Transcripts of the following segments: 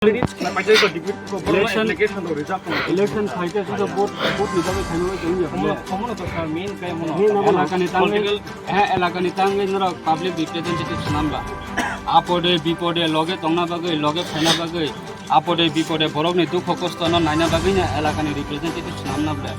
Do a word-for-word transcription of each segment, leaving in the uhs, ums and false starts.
Election, election phaikhe sudu vote, vote ni bagwi khaima bai tongya. Elakani tangwi, eh, elakani tangwi norok public representative swnam ba. Apode bipode loge tongna bagwi, loge phaina bagwi, apode bipode borokni dukho kosto no naina bagwi no elakani representative swnamna ble.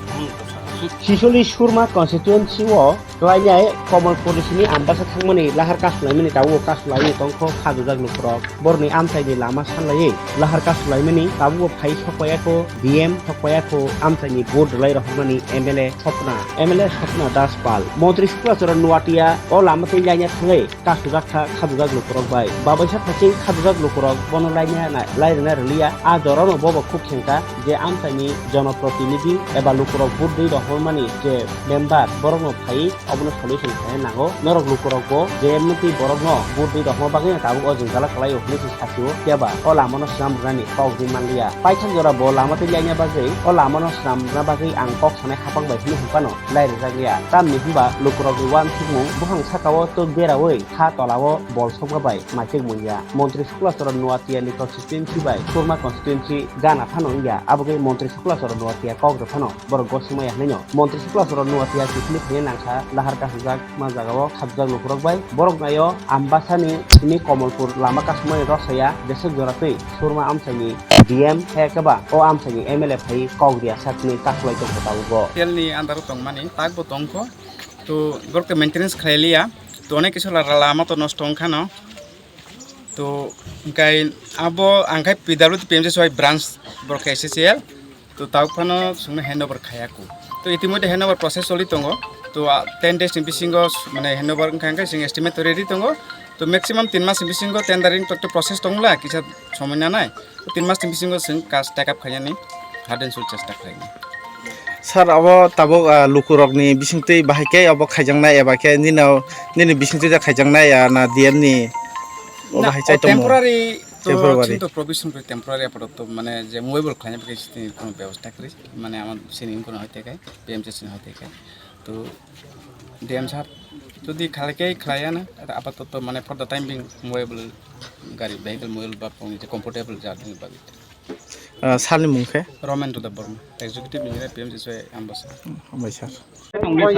Sisoli Surma constituency o Klainai Komolpur sini Ambasa thangmani lahar kasulaimani tabuk kasulaimani tongkho khajujak lukurok. Borokni amchaini lama sanlaiwi lahar kasulaimani tabuk phai sokpaiya kho D M, sokpaiya kho amchaini vote rwlai rohormani M L A Swapna, M L A Swapna Das Pal. Montri Sukla Charan Noatia o lama twi laina thangwi kasujak kha khajujak lukurok bai. Babaisa phaiching khajujak lukurok bono laina na-, lairina rwliya. A jorano bobo khuk khengkha je amchaini jonoprotinidhi eba lukurok vote rwi rohormani je member borokno phai obono solution khaina nango. Norok lukurokbo je mtwi borokno vote rwi rohorma bagwi tabuk o jwngjala kwlaio hwnwi se sasio. Phiya ba o lamano swnam rwnani kok di manliya. Paithak jora bo lama twi laina bagwi o lamano swnam rwna bagwi ang kok sanai hapang bai hwnwi hwnphano lai rwjak liya. Tamni hwnba lukurokni uansukmung buphang sakao twk beraui ha tolao bol sokma bai maichik muiya. Montri Sukla Charan Noatia ni constituency bai Surma constituency gana phano wngya. Abogwi Montri Sukla Charan Noatia kok rw phano borok gosingmaya hwnwi no. Montri Sukla Charan Noatia kiphilwi phaiwi nangkha lahar kasijak ma jagao khajak lukurok bai. Borok naio Ambasani simi Komolpur lama kasumani rosaya jeswk jora twi Surma amchaini D M hai khe ba o amchaini M L A phai kok riya sakni kasulai tongkha tabukbo. Telni andaro tongmani takbo tongkho. To borok to maintenance khlai liya. To onek kisu la-, lama to nosto wngkha no. To hwnkhe abo ang khe P W D P M J S Y branch borok khe S C L. To tabuk phano chwngno handover khaiya kho. To itimodhe handover process choli tongo. To, ah, ten days ni bisingo mane handover wngkha hwnkhe chwng estimate ready tongo. To maximum tin mas ni bisingo tendering to, to process tongla kisa somoi nanai. Tin mas ni bisingo chwng kash take up khainani hard and soul chesta khlainai. Sir, abo tabuk, ah, lukurokni bisingtwi bahai khe abo khaijaknai eba khe nino, nini bisingtwi da khaijaknai, ah, na D M ni? O na, bahai o chai tongmo? Temporary to, temporary. Chwng to provision kri temporary apatot to mane je movable khlaina bagwi chini kono bebosta kri, mane ama sini kono hoite kai, P M C sini hoite kai. To D M sir, jodi khalai khe khlaiya na, apatot to mane for the time being movable gari, vehicle movable ba pong je comfortable jatni bagwi. Ah, sir ni mung khe? Romen Debbarma, Executive Engineer, P M G S Y Ambasa. Hambai sir. Election,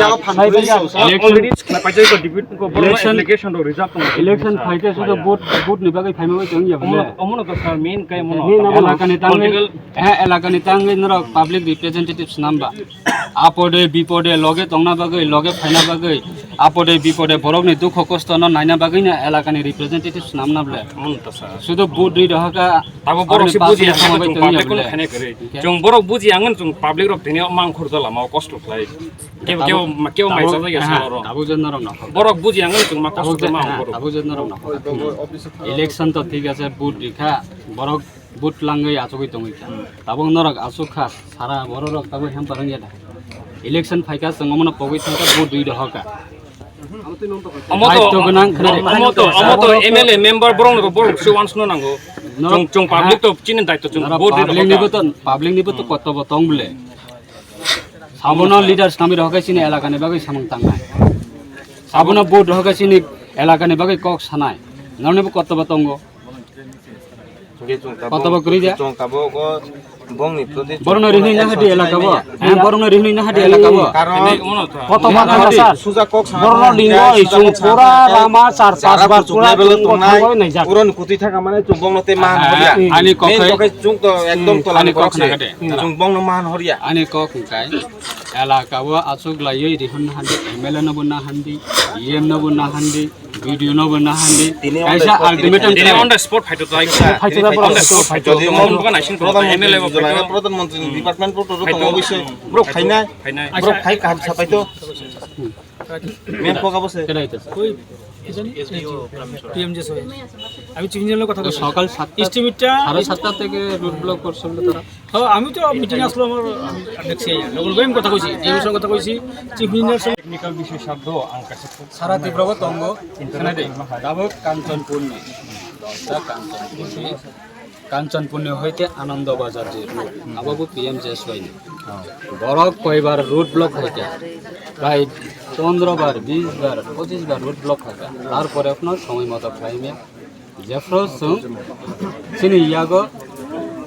election phaikhe sudu vote, vote ni bagwi phaima bai tongya bole. Omono to sir main kai mono. Elakani tangwi, eh, elakani tangwi norok public representative swnam ba. Apode bipode loge tongna bagwi, loge phaina bagwi, apode bipode borokni dukho kosto no naina bagwi no elakani representative swnamna bole. Omono to sir. Sudu vote rwi rohorkha. Abo borok se buji ya, chwng public kono khainai kwrwi. Chwng borok buji ya, ang chwng public rok tini mang khor jala ma kosto khlai. Kebo, kebo, kebo mai chajak ya salo rok. Tabuk je norok nokho. Borok buji ya, ang chwng ma kosto ma borok. Tabuk je norok nokho. Election to thik ase, vote rikha, borok vote langwi achugwi tongwi kha. Tabuk norok achuk kha, sara borok rok tabuk hem parang ya da. Election phaikha, chwng omono pogwi thangkha, vote rwi rohorkha. Omo to, omo to, omo to M L A member borok no borok se wansukna nango. Chwng, chwng public to chini daitw chwng vote rwi public ni bo to, public ni bo to kotobo tong bole. Sabono leader swnamwi rohorkha chini elakani bagwi samung tangnai. Sabono vote rohorkha chini elakani bagwi kok sanai. Norni bo kotobo tongo. Kotobo kwrwi de. Borokno rihni na hadi elaka bo. Borokno rihni na hadi elaka bo. Kotobo na hadi. Borokno lingo isung pura lama char pas bar pura tongo. Pura ni kutui thaka mane chwng bongno te man horia. Ani kok hai chwng to ekdom tola ni kok se. Chwng bongno man horia. Ani kok hwnkhe elaka bo achuk laiwi rihon na hadi, M L A no bo na hadi, E M no bo na hadi. Video no bo na handi. Kaisa ultimatum tini on the spot phaito tai. Phaito da borok. On the spot phaito. Prodhan Montri M L A bo phaito. Prodhan Montri ni department bo to tongo oboise. Borok phainai. Phainai. Borok phai kaham sa phaito. Main kok abo se. Koi, কি জানি? P M G S Y. আমি চিফ ইঞ্জিনিয়ারের কথা বলছি। সকাল সাতটা, estimate টা সাড়ে সাতটা থেকে রোড ব্লক করছিল তারা। হ্যাঁ, আমি তো মিটিং আসলো আমার, আমি দেখছি, লোকাল ভাই আমি কথা কইছি, ডিএম সঙ্গে কথা কইছি, চিফ ইঞ্জিনিয়ার সঙ্গে। Technical বিশেষজ্ঞ ang kaisa সারা ত্রিপুরাও tongo, internet tabuk Kanchanpurni, Kanchanpurni, Kanchanpurni hoite Anando Bazar je road, abo bo P M G S Y ni. Borok koibar road block hoite, prai pondro bar, bis bar, pochis bar road block hoite, tarpore kono somoi moto khlaimya. Jephru chwng chini yago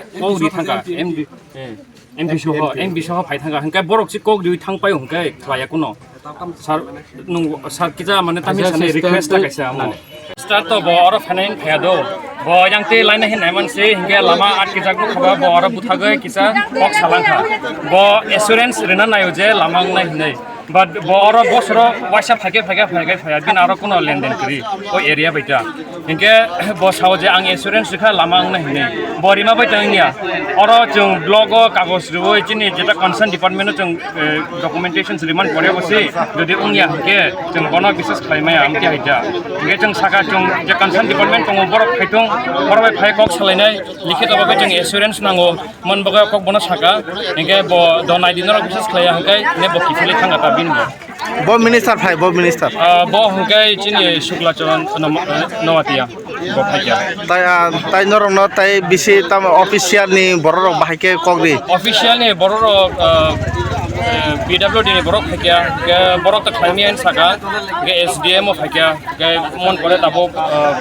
kok ri thangkha, M D, eh, M P soho, M P soho phai thangkha, hwnkhe borok si kok riwi thang paio hwnkhe khlaiya kuno. Sir, nung, sir, kisa mane tamni sani request ta kaisa amo. Start to bo oro phainai phaya do. Bo yang te line hin nai man se, hwnkhe lama atkijak bo khaba, bo oro buthagwi kisa kok salangkha. Bo assurance rina naio je lama wngnai hinwi. But bo oro bosoro waisa phaikhe, phaikhe, phaikhe, phaya, bini aro kuno lenden kwrwi, o area bai ta. Hinkhe bo sao je ang assurance rikha lama wngna hinwi. Bo rima bai tong wngya. Oro chwng block o kagoj rwui chini jeta concern department o chwng, eh, documentation rwmani pore bo se, jodi wngya hinkhe chwng bono biswas khlai maya, amtwi hai ta. Hinkhe chwng saka chwng je concern department tongo borok phai thung, borok bai phai kok salainai, likhito bagwi chwng assurance nango. Mon bagwi kok bono saka, hinkhe bo do nai di norok biswas khlaiya, hinkhe ne bo kiphilwi thangkha ta bini bo. Bo minister phai, bo minister. Ah, bo hinkhe chini Shukla Charan Nom-, eh, Noatia, bo phaikya. Tai, ah, tai norokno tai bisi tamo official ni borok rok bahai khe kok ri. Official ni borok rok, ah, eh, P W D ni borok phaikya, hinkhe borok to khlaimani saka, hinkhe S D M o phaikya, hinkhe mon pore tabuk, ah,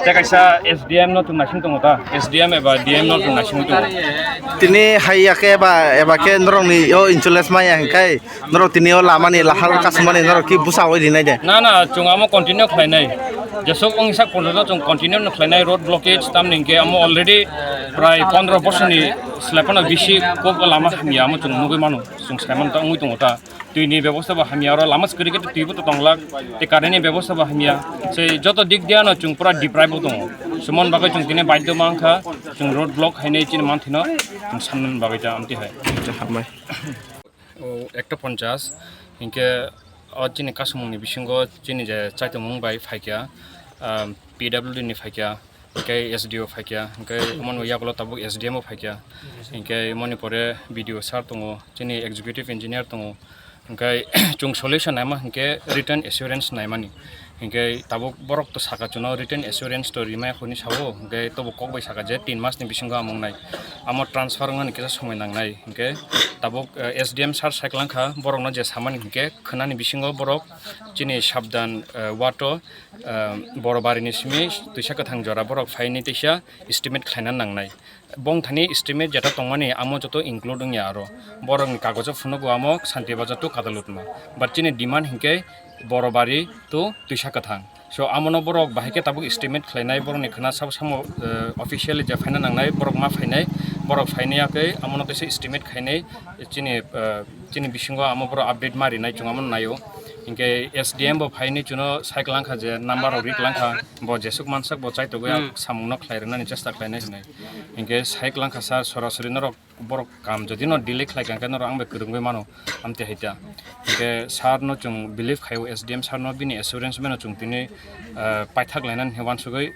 tei kaisa S D M no tong naising tongo ta, S D M eba D M no tong naising tongo. Tini hai ya khe eba, eba khe norokni o insurance maya hinkhe norok tini o lamani lahar kasumani norok ki busa oi rinai de? Na, na, chwng amo continue khlainai. Jesok wng sak porjonto chwng continue no khlainai road blockage, tamni hinkhe amo already prai pondro bosorni slai phano bisi kok o lama hamya amo chwng nugwi mano, chwng sai mano ta wngwi tongo ta. Twi ni bebosta bo hamya, oro lama swkari khe twi bo to tonglak, tei current ni bebosta bo hamya, sei joto dik diya no chwng pura deprive o tongo. Sumon bagwi chwng tini baidyo mankha, chwng road block hainai chini manthino chwng sanmani bagwi ta amtwi hai. Hambai. O ekta ponchas, hinkhe o chini kasumung ni bisingo chini je chaitumung bai phaikya, ah, P W D ni phaikya, hinkhe S D O phaikya, hinkhe omono yagulo tabuk S D M o phaikya, hinkhe moni pore B D O sir tongo, chini executive engineer tongo, hinkhe chwng solution naima hinkhe written assurance naimani. Hinkhe tabuk borok to saka chwngno written assurance to rimaya hwnwi sao, hinkhe tobo kok bai saka je tin mas ni bisingo amung nai, amo transfer wngmani kisa somoi nangnai, hinkhe tabuk, eh, S D M sir saiklangkha, borokno je samani hinkhe khwnani bisingo borok chini sabdan, eh, wato, eh, boro barini simi twisa kwthang jora borok phaini teisa estimate khlaina nangnai. Bongthani estimate jeta tongmani amo joto include wngya aro. Borokni kagojo phunugo amo Santi Bazar to Kadalutma. But chini demand hinkhe Borobari to Twisa Kwthang. So, amono borok bahai khe tabuk estimate khlainai, borokni khwna sabo samo, eh, officially je phaina nangnai, borok ma phainai, borok phainai yakhe amono teisa estimate khainai, chini, eh, chini bisingo amo borok update ma rinai, chwng amono naio. Hinkhe S D M bo phainai, chwngno sai kwlangkha je number rok ri kwlangkha, bo jesuk mansak bo chaitogwi a samungno khlai rwnani chesta khlainai hinwi. Hinkhe sai kwlangkha sir, sorasori norok borok kam jodi no delay khlai kha, hinkhe norok ang bai kwrwngwi mano, amte hai ta. Hinkhe sir no chwng believe khaio, S D M sir no bini assurance mano chwng tini, ah, paithak lainani hinwi uansugwi